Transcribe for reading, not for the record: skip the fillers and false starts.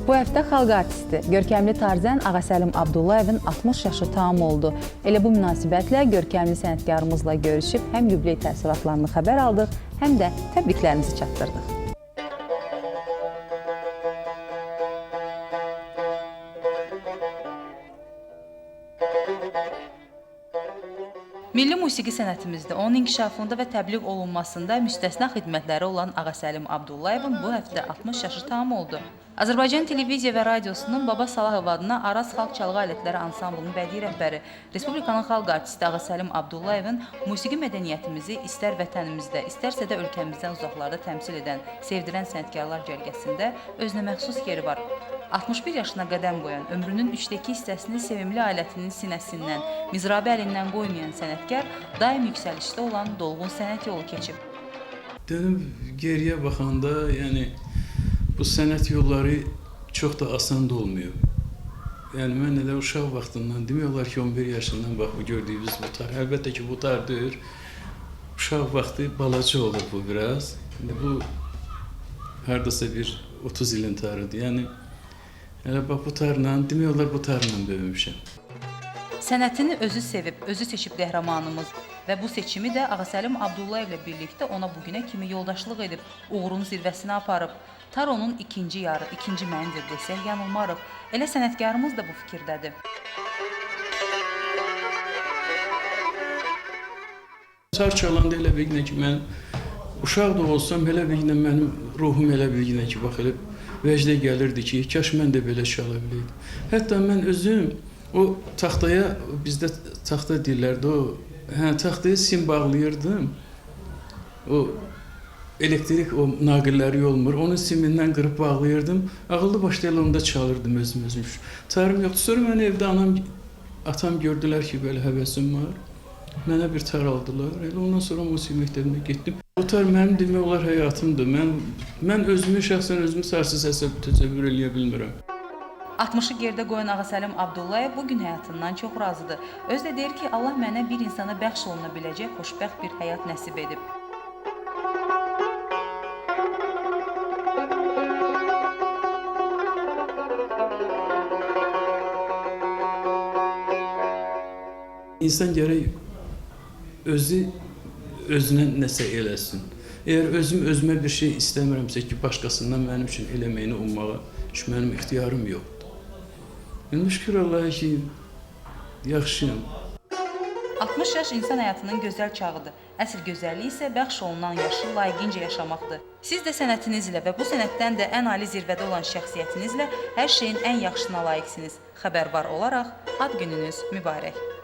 Bu həftə xalq artisti, görkəmli tarzən Ağasəlim Abdullayevin 60 yaşı tamam oldu. Elə bu münasibətlə görkəmli sənətkarımızla görüşüb həm yubiley təəssüratlarını xəbər aldıq, həm də təbriklərimizi çatdırdıq. Milli musiqi sənətimizdə onun inkişafında və təbliğ olunmasında müstəsna xidmətləri olan Ağasəlim Abdullayevin bu həftə 60 yaşı tamam oldu. Azərbaycan Televiziya və Radiosunun Baba Salahov adına Araz Xalq Çalğı Alətləri Ansamblının bədii rəhbəri, Respublikanın xalq artisti Ağasəlim Abdullayevin musiqi mədəniyyətimizi istər vətənimizdə, istərsə də ölkəmizdən uzaqlarda təmsil edən, sevdirən sənətkarlar cərgəsində özünə məxsus yeri var. 61 yaşına qədəm qoyan, ömrünün 3də 2 hissəsini sevimli alətinin sinəsindən, mizrabı əlindən qoymayan sənətkar daim yüksəlişdə olan dolğun sənət yolu keçib. Dönüb geriyə baxanda, yəni bu sənət yolları çox da asan da olmuyor. Yəni mən elə uşaq vaxtından, demək olar ki 11 yaşından bax bu gördüyünüz bu tar. Əlbəttə ki bu tar deyil. Uşaq vaxtı balaca olur bu biraz. İndi bu hardasa bir 30 ilin tarıdır. Yəni elə bax bu tarla, demək olar bu tarla böyümüşəm. Sənətini özü sevib, özü seçib qəhrəmanımız və bu seçimi də Ağasəlim Abdullayevlə birlikdə ona bugünə kimi yoldaşlıq edib, uğurun zirvəsinə aparıb. Tar onun ikinci yarı, ikinci məndir desək yanılmarıq. Elə sənətkarımız da bu fikirdədir. Tar çalanda elə bir ki mən uşaq da olsam elə bir mənim ruhum elə bir ki bax elə vəcdə gəlirdi ki, kaş mən də belə çala biləydim. Hətta mən özüm o taxtaya, bizdə taxta deyirlərdi o, taxtaya sim bağlayırdım. O elektrik o naqilləri olmur. Onun simindən qırıb bağlayırdım. Ağıllı başlı elə onda çalırdım özüm özüm. Tarım yoxdur. Sonra mən evdə anam, atam gördülər ki, belə həvəsim var. Mənə bir tar aldılar. Elə ondan sonra musiqi məktəbinə getdim. Bu tar mənim demək olar həyatımdır. Mən özümü şəxsən özümü tarsız təsəvvür eləyə bilmirəm. 60-ı geridə qoyan Ağasəlim Abdullayev bu gün həyatından çox razıdır. Özü də deyir ki, Allah mənə bir insana bəxş oluna biləcək xoşbəxt bir həyat nəsib edib. İnsan gərək özü özünə nəsə eləsin. Əgər özüm özümə bir şey istəmirəmsə ki, başqasından mənim üçün eləməyini ummağa heç mənim ixtiyarım yoxdur. İndi şükür Allaha ki, yaxşıyam. 60 yaş insan həyatının gözəl çağıdır. Əsl gözəllik isə bəxş olunan yaşı layiqincə yaşamaqdır. Siz də sənətinizlə və bu sənətdən də ən ali zirvədə olan şəxsiyyətinizlə hər şeyin ən yaxşısına layiqsiniz. Xəbər var olaraq ad gününüz mübarək.